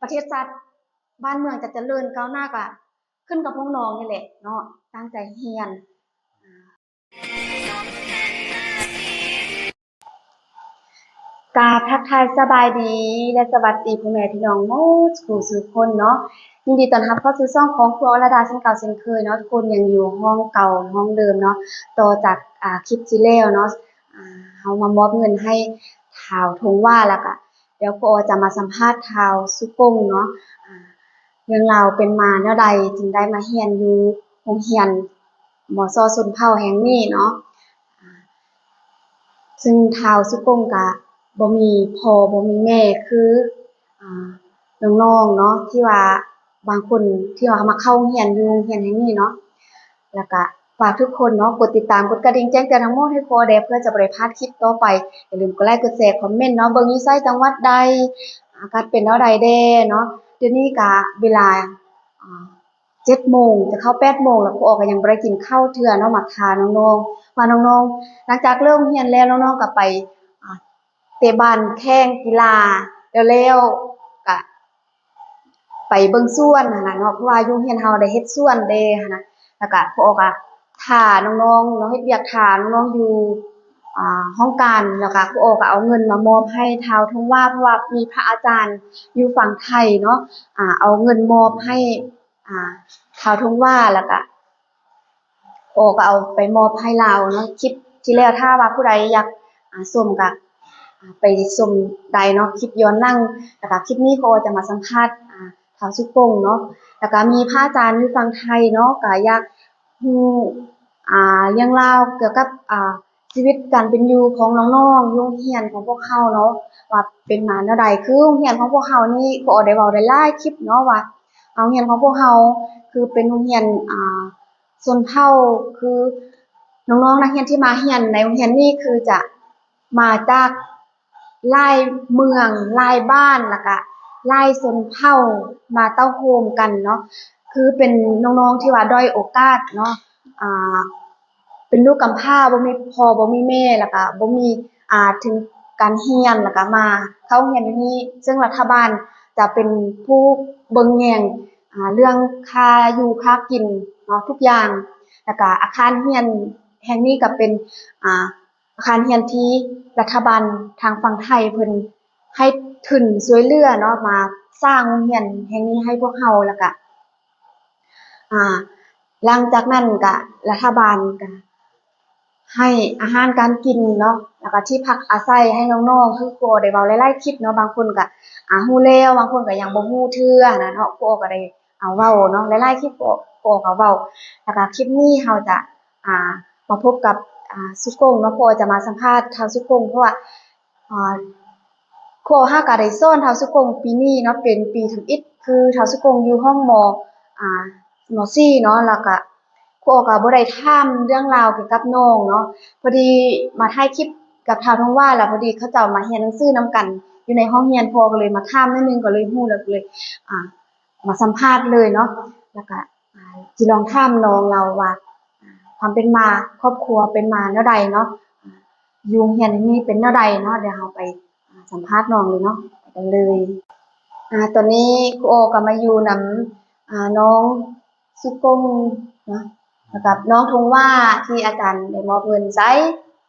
ປະເທດຊາດບ້ານເມືອງຈະຈະເລີນກ້າວໜ້າ ກໍຂຶ້ນກັບພວກນ້ອງນີ້ແຫຼະເນາະ ຕັ້ງໃຈຮຽນ. ກາບທັກທາຍສະບາຍດີ ແລະ ສະຫວັດດີພໍ່ແມ່ພີ່ນ້ອງໝົດສູ່ຜູ້ສູ່ຄົນເນາະ. ຍິນດີຕ້ອນຮັບເຂົ້າສູ່ຊ່ອງຂອງຄົວອອລະດາເຊັ່ນເກົ່າເຊັ່ນເຄີຍເນາະ. ທຸກຄົນຍັງຢູ່ຫ້ອງເກົ່າຫ້ອງເດີມເນາະ. ຕໍ່ຈາກ ອາ ຄລິບທີ່ແລ້ວເນາະ ອາ ເຮົາມາມອບເງິນໃຫ້ທ້າວທົງຫວ້າ ແລ້ວກະດຽວຄູອໍຈະມາສຳພາດທ້າວສຸກົງເນາະ ອາ ເລື່ອງລາວເປັນມາແນວໃດ ຈຶ່ງໄດ້ມາຮຽນຢູ່ໂຮງຮຽນ ມສ ຊົນເຜົ່າແຫ່ງນີ້ເນາະ. ຊຶ່ງທ້າວສຸກົງກະບໍ່ມີພໍ່ບໍ່ມີແມ່ຄື ອາ ນ້ອງໆເນາະ ທີ່ວ່າບາງຄົນທີ່ວ່າມາເຂົ້າຮຽນຢູ່ໂຮງຮຽນແຫ່ງນີ້ເນາະ. ແລ້ວກະຝາກທຸກຄົນເນາະ ກົດຕິດຕາມ ກົດກະດິ່ງແຈ້ງເຕືອນທັງໝົດໃຫ້ພໍ່ແດ່ ເພື່ອຈະບໍ່ໄດ້ພາດຄລິບຕໍ່ໄປ. ຢ່າລືມກົດໄລກ໌ ກົດແຊ ຄອມເມັນເນາະ ເບິ່ງຢູ່ໃສ ຈັງຫວັດໃດ ອາ ການເປັນແນວໃດແດ່ເນາະ. ດຽວນີ້ກະເວລາ ອາ ເຈັດໂມງ ຈະເຂົ້າແປດໂມງ ແລ້ວຄູອໍກໍຍັງບໍ່ໄດ້ກິນເຂົ້າເທື່ອເນາະ. ມາຖ້ານ້ອງໆ ວ່ານ້ອງໆ ຫຼັງຈາກເລີກຮຽນແລ້ວ ນ້ອງໆກໍໄປ ອາ ເຕະບານແຂ່ງກິລາ ແລ້ວໆກໍໄປເບິ່ງສວນຫັ້ນນະເນາະ ເພາະວ່າຢູ່ໂຮງຮຽນເຮົາໄດ້ເຮັດສວນແດ່ຫັ້ນນະ. ແລ້ວກໍຄູອໍກໍຖ້ານ້ອງໆເນາະ ເຮັດວຽກຖ້ານ້ອງໆຢູ່ ອາ ຫ້ອງການ ແລ້ວກໍຄູອໍກໍເອົາເງິນມາມອບໃຫ້ທ້າວທົງຫວ້າ ເພາະວ່າມີພະອາຈານຢູ່ຝັ່ງໄທເນາະ ອາ ເອົາເງິນມອບໃຫ້ ອາ ທ້າວທົງຫວ້າ ແລ້ວກະ ອໍ ກໍເອົາໄປມອບໃຫ້ລາວເນາະ. ຄລິບທີ່ແລ້ວ ຖ້າວ່າຜູ້ໃດຢາກ ອາ ຊົມກະ ອາ ໄປຊົມໄດ້ເນາະ ຄລິບຍ້ອນຫຼັງ. ແລ້ວກະຄລິບນີ້ ຂໍຈະມາສຳພາດ ອາ ທ້າວສຸກົງເນາະ ແລ້ວກະມີພະອາຈານຢູ່ຝັ່ງໄທເນາະ ກະຢາກຮູ້ ອາ ເລື່ອງລາວກ່ຽວກັບ ອາ ຊີວິດການເປັນຢູ່ຂອງນ້ອງໆຢູ່ໂຮງຮຽນຂອງພວກເຮົາເນາະ ວ່າເປັນມາແນວໃດ. ຄືໂຮງຮຽນຂອງພວກເຮົານີ້ ກໍໄດ້ເວົ້າໄດ້ຫຼາຍຄລິບເນາະ ວ່າໂຮງຮຽນຂອງພວກເຮົາຄືເປັນໂຮງຮຽນ ອາ ຊົນເຜົ່າ ຄືນ້ອງໆນັກຮຽນທີ່ມາຮຽນໃນໂຮງຮຽນນີ້ ຄືຈະມາຈາກຫຼາຍເມືອງ ຫຼາຍບ້ານ ແລ້ວກະຫຼາຍຊົນເຜົ່າມາເຕົ້າໂຮມກັນເນາະ. ຄືເປັນນ້ອງໆທີ່ວ່າດ້ອຍໂອກາດເນາະ ອາ ເປັນລູກກຳພ້າ ບໍ່ມີພໍ່ບໍ່ມີແມ່ ແລ້ວກະບໍ່ມີ ອາ ທຶນການຮຽນ ແລ້ວກະມາເຂົ້າຮຽນຢູ່ນີ້ ເຊິ່ງລັດຖະບານຈະເປັນຜູ້ເບິ່ງແຍງ ອາ ເລື່ອງຄ່າຢູ່ຄ່າກິນເນາະ ທຸກຢ່າງ. ແລ້ວກະອາຄານຮຽນແຫ່ງນີ້ກະເປັນ ອາ ອາຄານຮຽນທີ່ລັດຖະບານທາງຝັ່ງໄທເພິ່ນໃຫ້ທຶນຊ່ວຍເຫຼືອເນາະ ມາສ້າງໂຮງຮຽນແຫ່ງນີ້ໃຫ້ພວກເຮົາ. ແລ້ວກະ ອາ ຫຼັງຈາກນັ້ນກະລັດຖະບານກະໃຫ້ອາຫານການກິນເນາະ ແລ້ວກະທີ່ພັກອາໄສໃຫ້ນ້ອງໆ ຄືຄູໄດ້ເວົ້າຫຼາຍໆຄລິບເນາະ. ບາງຄົນກະ ອາ ຮູ້ແລ້ວ ບາງຄົນກະຍັງບໍ່ຮູ້ເທື່ອນະເນາະ. ຄູກໍໄດ້ ອາ ເວົ້າເນາະ ຫຼາຍໆຄລິບ ກໍ ກໍເວົ້າ. ແລ້ວກະຄລິບນີ້ເຮົາຈະ ອາ ມາພົບກັບ ອາ ສຸກົງເນາະ ເພາະວ່າຈະມາສຳພາດທ້າວສຸກົງ ເພາະວ່າ ອາ ຄູເຮົາກະໄດ້ສອນທ້າວສຸກົງປີນີ້ເນາະ ເປັນປີທຳອິດ ຄືທ້າວສຸກົງຢູ່ຫ້ອງ ມ ອາ ມ ສີ່ເນາະ. ແລ້ວກະຄູກໍບໍ່ໄດ້ຖາມເລື່ອງລາວກ່ຽວກັບນ້ອງເນາະ ພໍດີມາຖ່າຍຄລິບກັບທ້າວທົງຫວ້າ ແລ້ວພໍດີເຂົາເຈົ້າມາຮຽນໜັງສືນຳກັນຢູ່ໃນຫ້ອງຮຽນ ຄູກໍເລີຍມາຖາມໜ້ອຍໜຶ່ງ ກໍເລີຍຮູ້ ແລ້ວກໍເລີຍ ອາ ມາສຳພາດເລີຍເນາະ. ແລ້ວກະ ອາ ຊິລອງຖາມນ້ອງລາວວ່າ ອາ ຄວາມເປັນມາ ຄອບຄົວເປັນມາແນວໃດເນາະ ອາ ຢູ່ໂຮງຮຽນແຫ່ງນີ້ເປັນແນວໃດເນາະ. ດຽວເຮົາໄປ ອາ ສຳພາດນ້ອງເລີຍເນາະ ໄປກັນເລີຍ. ອາ ຕອນນີ້ຄູອໍກໍມາຢູ່ນຳ ອາ ນ້ອງສຸກົງເນາະ ແລ້ວກັບນ້ອງທົງຫວ້າ ທີ່ອາຈານໄດ້ມອບເງິນໃຊ້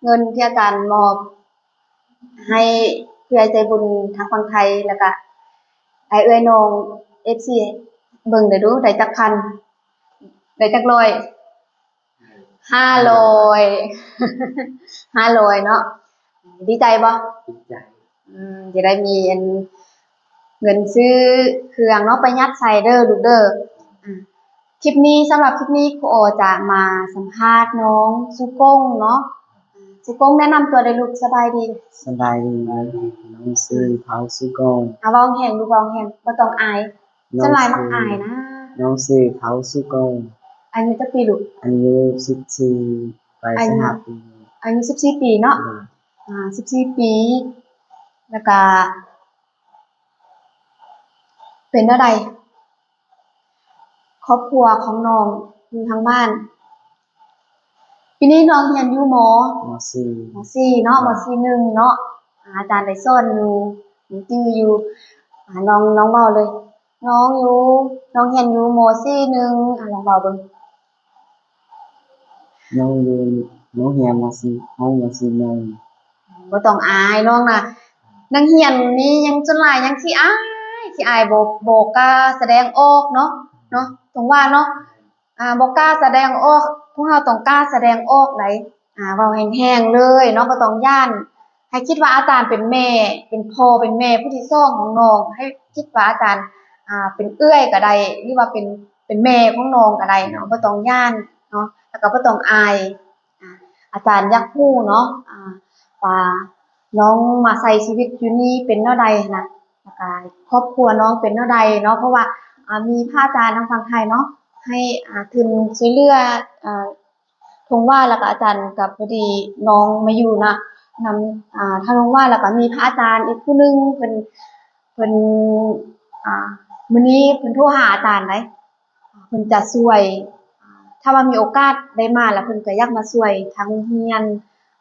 ເງິນທີ່ອາຈານມອບ ໃຫ້ຜູ້ໃຫຍ່ໃຈບຸນທາງຝັ່ງໄທ ແລ້ວກະອ້າຍເອື້ອຍນ້ອງ ເອັຟຊີ ເບິ່ງເດີດູ ໄດ້ຈັກພັນ ໄດ້ຈັກຮ້ອຍ ຫ້າຮ້ອຍ ຫ້າຮ້ອຍເນາະ. ດີໃຈບໍ່? ດີໃຈ. ອືມ ຈະໄດ້ມີອັນ ເງິນຊື້ເຄື່ອງເນາະ ປະຢັດໃສ່ເດີລູກເດີ. ອາ ຄລິບນີ້ ສຳລັບຄລິບນີ້ ຄູອໍຈະມາສຳພາດນ້ອງສຸກົງເນາະ. ສຸກົງ ແນະນຳຕົວເດີລູກ. ສະບາຍດີ. ສະບາຍດີ. ນ້ອງຊື່ທ້າວສຸກົງ. ອາ ເວົ້າແຮງລູກ ເວົ້າແຮງ ບໍ່ຕ້ອງອາຍ. ສ່ວນຫຼາຍມັກອາຍນະ. ນ້ອງຊື່ທ້າວສຸກົງ. ອາຍຸຈັກປີລູກ? ອາຍຸສິບສີ່ ໄປສິບຫ້າປີ. ອາຍຸສິບສີ່ປີເນາະ. ອາ ສິບສີ່ປີ ແລ້ວກະ ເປັນແນວໃດ ຄອບຄົວຂອງນ້ອງຢູ່ທາງບ້ານ? ປີນີ້ນ້ອງຮຽນຢູ່ ມ ມ ສີ່ ມ ສີ່ເນາະ. ມ ສີ່ ໜຶ່ງເນາະ. ອາ ອາຈານໄດ້ສອນຢູ່ ຍັງຈື່ຢູ່. ອາ ນ້ອງ ນ້ອງເວົ້າເລີຍ. ນ້ອງຢູ່ ນ້ອງຮຽນຢູ່ ມໍສີ່ໜຶ່ງ ອາ ລອງເວົ້າເບິ່ງ. ນ້ອງຢູ່ ນ້ອງຮຽນ ມໍສີ່ ຫ້ອງ ມໍສີ່ໜຶ່ງ. ບໍ່ຕ້ອງອາຍ ນ້ອງນະ ນັກຮຽນນີ້ຍັງສ່ວນຫຼາຍຍັງຂີ້ອາຍ ຂີ້ອາຍ ບໍ່ ບໍ່ກ້າສະແດງອອກເນາະ ເນາະ ຕ້ອງວ່າເນາະ ອາ ບໍ່ກ້າສະແດງອອກ ພວກເຮົາຕ້ອງກ້າສະແດງອອກໃດ໋ ອາ ເວົ້າແຮງໆເລີຍເນາະ ບໍ່ຕ້ອງຢ້ານ ໃຫ້ຄິດວ່າອາຈານເປັນແມ່ ເປັນພໍ່ ເປັນແມ່ຜູ້ທີສອງຂອງນ້ອງ ໃຫ້ຄິດວ່າອາຈານ ອາ ເປັນເອື້ອຍກໍໄດ້ ຫຼືວ່າເປັນ ເປັນແມ່ຂອງນ້ອງກໍໄດ້ເນາະ ບໍ່ຕ້ອງຢ້ານເນາະ ແລ້ວກໍບໍ່ຕ້ອງອາຍ. ອາ ອາຈານຢາກຮູ້ເນາະ ອາ ວ່ານ້ອງມາໃຊ້ຊີວິດຢູ່ນີ້ເປັນແນວໃດຫັ້ນນະ ແລ້ວກະຄອບຄົວນ້ອງເປັນແນວໃດເນາະ ເພາະວ່າ ອາ ມີພະອາຈານທາງຝັ່ງໄທເນາະ ໃຫ້ ອາ ທຶນຊ່ວຍເຫຼືອ ອາ ທົງຫວ້າ ແລ້ວກະອາຈານ ກະພໍດີນ້ອງມາຢູ່ນະ ນຳ ອາ ທ່ານທົງຫວ້າ ແລ້ວກະມີພະອາຈານອີກຜູ້ໜຶ່ງ ເພິ່ນ ເພິ່ນ ອາ ມື້ນີ້ເພິ່ນໂທຫາອາຈານໃດ ເພິ່ນຈະຊ່ວຍ ຖ້າວ່າມີໂອກາດໄດ້ມາແລ້ວ ເພິ່ນກໍຢາກມາຊ່ວຍທາງໂຮງຮຽນ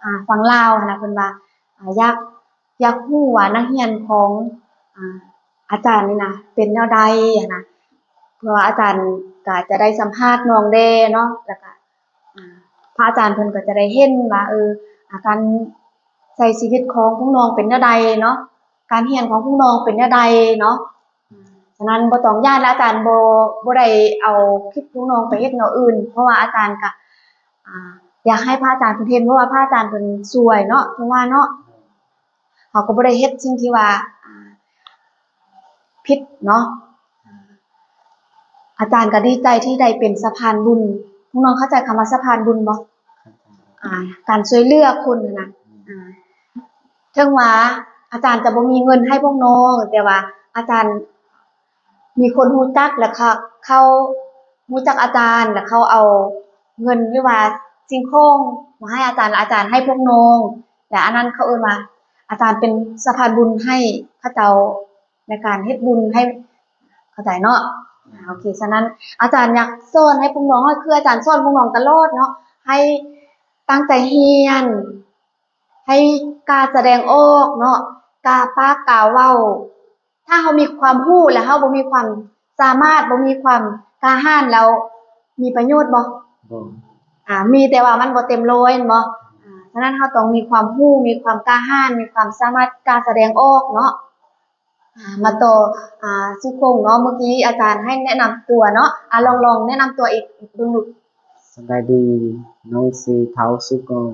ອາ ຝັ່ງລາວຫັ້ນນະ ເພິ່ນວ່າ ອາ ຢາກ ຢາກຮູ້ວ່ານັກຮຽນຂອງ ອາ ອາຈານນີ້ນະ ເປັນແນວໃດຫັ້ນນະ ເພື່ອວ່າອາຈານກໍຈະໄດ້ສຳພາດນ້ອງແດ່ເນາະ ແລ້ວກະ ອາ ພະອາຈານເພິ່ນກໍຈະໄດ້ເຫັນວ່າ ເອີ ອາ ການໃຊ້ຊີວິດຂອງພວກນ້ອງເປັນແນວໃດເນາະ ການຮຽນຂອງພວກນ້ອງເປັນແນວໃດເນາະ. ສະນັ້ນບໍ່ຕ້ອງຢ້ານ ແລະອາຈານບໍ່ ບໍ່ໄດ້ເອົາຄລິບຂອງນ້ອງໄປເຮັດແນວອື່ນ ເພາະວ່າອາຈານກະ ອາ ຢາກໃຫ້ພະອາຈານເພິ່ນເຫັນ ເພາະວ່າພະອາຈານເພິ່ນຊ່ວຍເນາະ ເພາະວ່າເນາະ ເຮົາກໍບໍ່ໄດ້ເຮັດສິ່ງທີ່ວ່າ ອາ ຜິດເນາະ. ອາຈານກໍດີໃຈທີ່ໄດ້ເປັນສະພານບຸນ. ພວກນ້ອງເຂົ້າໃຈຄຳວ່າສະພານບຸນບໍ່? ອາ ການຊ່ວຍເຫຼືອຄົນຫັ້ນນະ. ອາ ເຖິງວ່າອາຈານຈະບໍ່ມີເງິນໃຫ້ພວກນ້ອງ ແຕ່ວ່າອາຈານມີຄົນຮູ້ຈັກ ແລ້ວເຂົາ ເຂົາຮູ້ຈັກອາຈານ ແລ້ວເຂົາເອົາເງິນ ຫຼືວ່າສິ່ງຂອງມາໃຫ້ອາຈານ ແລ້ວອາຈານໃຫ້ພວກນ້ອງ ແລ້ວອັນນັ້ນເຂົາເອີ້ນວ່າ ອາຈານເປັນສະພານບຸນໃຫ້ເຂົາເຈົ້າ ໃນການເຮັດບຸນໃຫ້ ເຂົ້າໃຈເນາະ. ອາ ໂອເຄ ສະນັ້ນອາຈານຢາກສອນໃຫ້ພວກນ້ອງ ຄືອາຈານສອນພວກນ້ອງຕະຫຼອດເນາະ ໃຫ້ຕັ້ງໃຈຮຽນ ໃຫ້ກ້າສະແດງອອກເນາະ ກ້າປາກກ້າເວົ້າ. ຖ້າເຮົາມີຄວາມຮູ້ ແລະເຮົາບໍ່ມີຄວາມສາມາດ ບໍ່ມີຄວາມກ້າຫານ ແລ້ວມີປະໂຫຍດບໍ່? ບໍ່. ອາ ມີແຕ່ວ່າມັນບໍ່ເຕັມຮ້ອຍແມ່ນບໍ່? ອາ ສະນັ້ນເຮົາຕ້ອງມີຄວາມຮູ້ ມີຄວາມກ້າຫານ ມີຄວາມສາມາດກ້າສະແດງອອກເນາະ. ອາ ມາຕໍ່ ອາ ສຸກົງເນາະ ເມື່ອກີ້ອາຈານໃຫ້ແນະນຳຕົວເນາະ ອາ ລອງ ລອງແນະນຳຕົວອີກເບິ່ງລູກ. ສະບາຍດີ ນ້ອງຊື່ທ້າວສຸກົງ.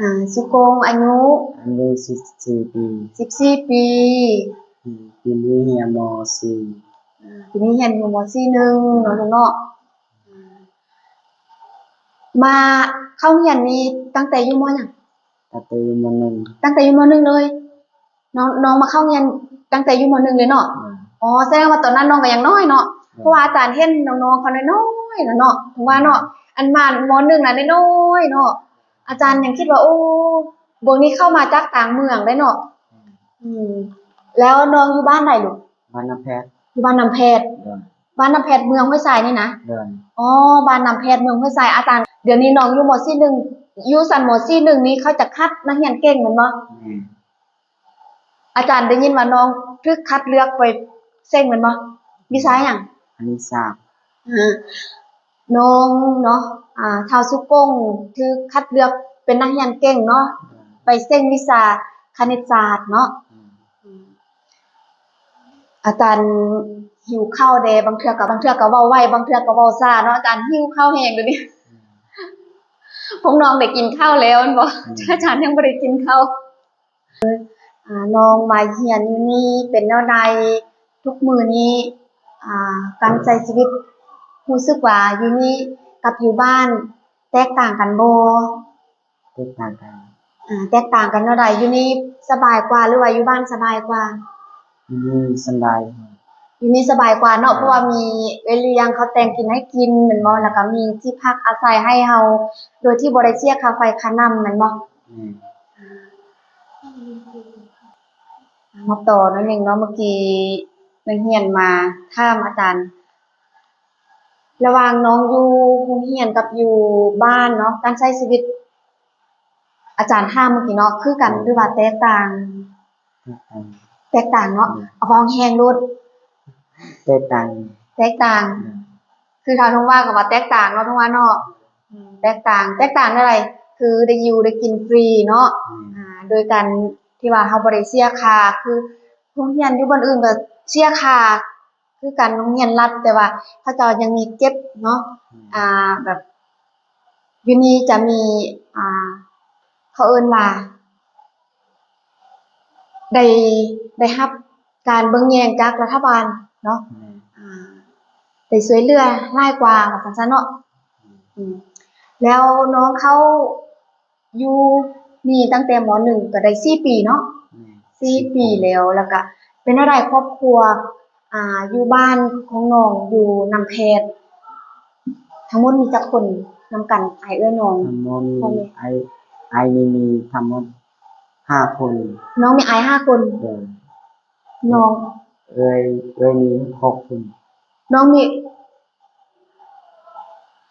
ອາ ສຸກົງອາຍຸ? ອາຍຸສິບສີ່ປີ. ສິບສີ່ປີ. ປີນີ້ຮຽນ ມໍສີ່. ອາ ປີນີ້ຮຽນຢູ່ ມໍສີ່ໜຶ່ງ ເນາະ ອືມ ລູກເນາະ. ມາເຂົ້າຮຽນນີ້ຕັ້ງແຕ່ຢູ່ ມໍຫຍັງ? ຕັ້ງແຕ່ຢູ່ ມໍໜຶ່ງ. ຕັ້ງແຕ່ຢູ່ ມໍໜຶ່ງ ເລີຍ. ນ້ອງ ນ້ອງມາເຂົ້າຮຽນຕັ້ງແຕ່ຢູ່ ມໍໜຶ່ງ ເລີຍເນາະ? ແມ່ນ. ອໍ ສະແດງວ່າຕອນນັ້ນນ້ອງກໍຍັງນ້ອຍເນາະ? ແມ່ນ. ເພາະວ່າອາຈານເຫັນນ້ອງໆເຂົານ້ອຍໆແລ້ວເນາະ ເພາະວ່າເນາະ ອັນມາ ມໍໜຶ່ງ ນັ້ນນ້ອຍໆເນາະ ອາຈານຍັງຄິດວ່າ ໂອ້ ພວກນີ້ເຂົ້າມາຈາກຕ່າງເມືອງເດ້ເນາະ. ແມ່ນ. ອືມ ແລ້ວນ້ອງຢູ່ບ້ານໃດລູກ? ບ້ານນາແພດ. ຢູ່ບ້ານນາແພດ. ໂດຍ. ບ້ານນາແພດ ເມືອງຫ້ວຍຊາຍນີ້ນະ? ໂດຍ. ອໍ ບ້ານນາແພດ ເມືອງຫ້ວຍຊາຍ. ອາຈານ ດຽວນີ້ນ້ອງຢູ່ ມໍສີ່ໜຶ່ງ ຢູ່ຊັ້ນ ມໍສີ່ໜຶ່ງ ນີ້ເຂົາຈະຄັດນັກຮຽນເກັ່ງແມ່ນບໍ່? ແມ່ນ. ອາຈານໄດ້ຍິນວ່ານ້ອງຖືກຄັດເລືອກໄປເສັງແມ່ນບໍ່? ວິຊາຫຍັງ? ຄະນິດສາດ. ອາ ນ້ອງເນາະ ອາ ທ້າວສຸກົງ ຖືກຄັດເລືອກເປັນນັກຮຽນເກັ່ງເນາະ ໄປເສັງວິຊາຄະນິດສາດເນາະ. ອືມ. ອາຈານຫິວເຂົ້າເດ້ ບາງເທື່ອກໍ ບາງເທື່ອກໍເວົ້າໄວ ບາງເທື່ອກໍເວົ້າຊ້າເນາະ ອາຈານຫິວເຂົ້າແຮງດຽວນີ້. ອືມ. ພວກນ້ອງໄດ້ກິນເຂົ້າແລ້ວແມ່ນບໍ່? ອືມ. ອາຈານຍັງບໍ່ໄດ້ກິນເຂົ້າ. ອາ ນ້ອງມາຮຽນຢູ່ນີ້ເປັນແນວໃດ? ທຸກມື້ນີ້ ອາ ການໃຊ້ຊີວິດ ຮູ້ສຶກວ່າຢູ່ນີ້ກັບຢູ່ບ້ານແຕກຕ່າງກັນບໍ່? ແຕກຕ່າງກັນ. ອາ ແຕກຕ່າງກັນແນວໃດ? ຢູ່ນີ້ສະບາຍກວ່າ ຫຼືວ່າຢູ່ບ້ານສະບາຍກວ່າ? ຢູ່ນີ້ສະບາຍ. ຢູ່ນີ້ສະບາຍກວ່າເນາະ ເອີ ເພາະວ່າມີເອື້ອຍລ້ຽງ ເຂົາແຕ່ງກິນໃຫ້ກິນແມ່ນບໍ່? ແລ້ວກໍມີທີ່ພັກອາໄສໃຫ້ເຮົາ ໂດຍທີ່ບໍ່ໄດ້ເສຍຄ່າໄຟຄ່ານ້ຳແມ່ນບໍ່? ແມ່ນ. ມາຕໍ່ໜ້ອຍໜຶ່ງເນາະ ເມື່ອກີ້ນັກຮຽນມາຖາມອາຈານ ລະຫວ່າງນ້ອງຢູ່ໂຮງຮຽນກັບຢູ່ບ້ານເນາະ ການໃຊ້ຊີວິດ ອາຈານຖາມເມື່ອກີ້ເນາະ ຄືກັນ ອືມ ຫຼືວ່າແຕກຕ່າງ? ແຕກຕ່າງ. ແຕກຕ່າງເນາະ. ອືມ. ເອົາເວົ້າແຮງໂລດ. ແຕກຕ່າງ ແຕກຕ່າງ ອືມ ຄືທາງທອງວ່າກໍວ່າແຕກຕ່າງເນາະ ທອງວ່າເນາະ ອືມ ແຕກຕ່າງ ແຕກຕ່າງແນວໃດ? ຄືໄດ້ຢູ່ໄດ້ກິນຟຣີເນາະ ອືມ ອ່າ ໂດຍການທີ່ວ່າເຮົາບໍ່ໄດ້ເສຍຄ່າ ຄືໂຮງຮຽນຢູ່ບ່ອນອື່ນກໍເສຍຄ່າ ຄືກັນ ໂຮງຮຽນລັດ ແຕ່ວ່າເຂົາເຈົ້າຍັງມີເກັບເນາະ ອືມ ອ່າ ແບບ ຢູ່ນີ້ຈະມີ ອ່າ ເຂົາເອີ້ນວ່າ ໄດ້ ໄດ້ຮັບການເບິ່ງແຍງຈາກລັດຖະບານເນາະ ອືມ ອ່າ ໄດ້ຊ່ວຍເຫຼືອຫຼາຍກວ່າ ວ່າຊັ້ນຊະເນາະ ອືມ ອືມ ແລ້ວນ້ອງເຂົ້າ ຢູ່ນີ້ຕັ້ງແຕ່ ມໍໜຶ່ງ ກໍໄດ້ສີ່ປີເນາະ ແມ່ນ ສີ່ປີແລ້ວ ແລ້ວກະເປັນແນວໃດຄອບຄົວ ອ່າ ຢູ່ບ້ານຂອງນ້ອງຢູ່ນຳແພດ ທັງໝົດມີຈັກຄົນນຳກັນ ອ້າຍເອື້ອຍນ້ອງ? ທັງໝົດມີ ພໍ່ແມ່ ອ້າຍ ອ້າຍນີ້ມີທັງໝົດຫ້າຄົນ ນ້ອງມີອ້າຍຫ້າຄົນ ໂດຍ ນ້ອງ ເອື້ອຍ ເອື້ອຍມີຫົກຄົນ ນ້ອງມີ